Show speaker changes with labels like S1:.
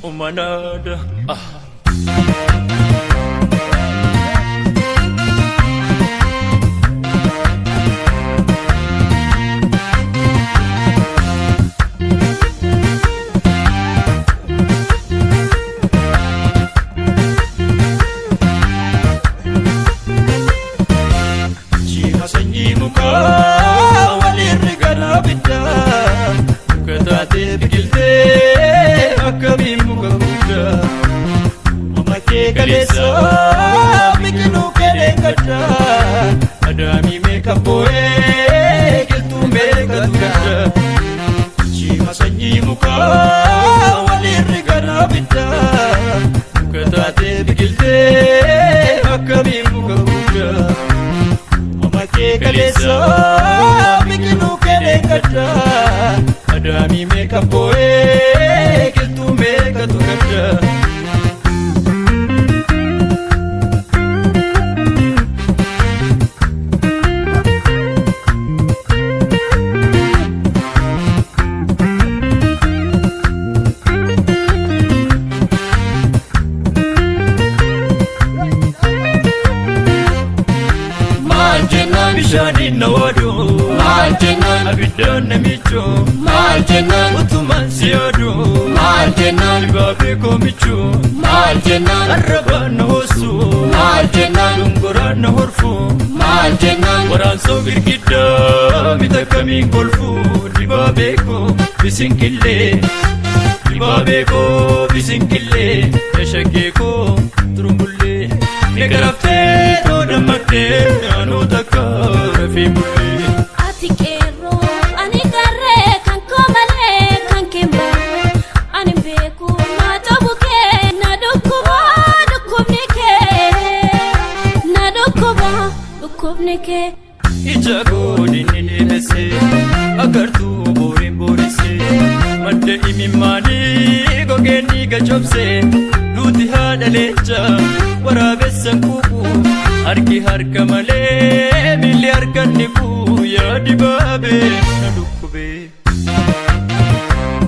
S1: Umanaada. Ah. Jiima sanyii mukaa walirri galaa biddaa muka taatee biqiltee akkamiin muka guddaa Mama kee kaleessa biqiluu kelee gaddaa adaamii meeqa boo'ee qilxuu meeqatu gaddaa Jiima sanyii mukaa walirri galaa biddaa muka taatee biqiltee akkamiin muka guddaa Mama kee kaleessa biqiluu kelee gaddaa adaamii meeqa boo'ee qilxuu meeqatu gaddaa. Maal jennaan bishaaniin na waadu
S2: Maal jennaan
S1: abiddaan na miichu
S2: Maal jennaan
S1: utumaan si yaadu
S2: Maal jennaan
S1: dibaabee koo michu
S2: Maal jennaan
S1: arrabaan na hoossu
S2: Maal jennaan
S1: dongoraan na horfu
S2: Maal jennaan
S1: waraansoo girgiddaa mita kamiin kolfu dibaabee koo bisinkillee dibaabee koo bisinkillee yashaggee koo turumbullee miqaraftee too dammaqtee naannoo takka rafee bullee.
S3: Ati qeerroo ani qarree kan koo malee kan kee malee ani beeku na cabu kee na dhukkuba dhukkubni kee na dhukkuba dhukkubni kee.
S1: Ija koodinni deebise agartuu booriin boorise madda imimmaanii gogeenni gachobse duuti haadha leenca waraabessan kuuku harki harka malee miilli harkan ni kuu yaa dibaabee na dhukkuba.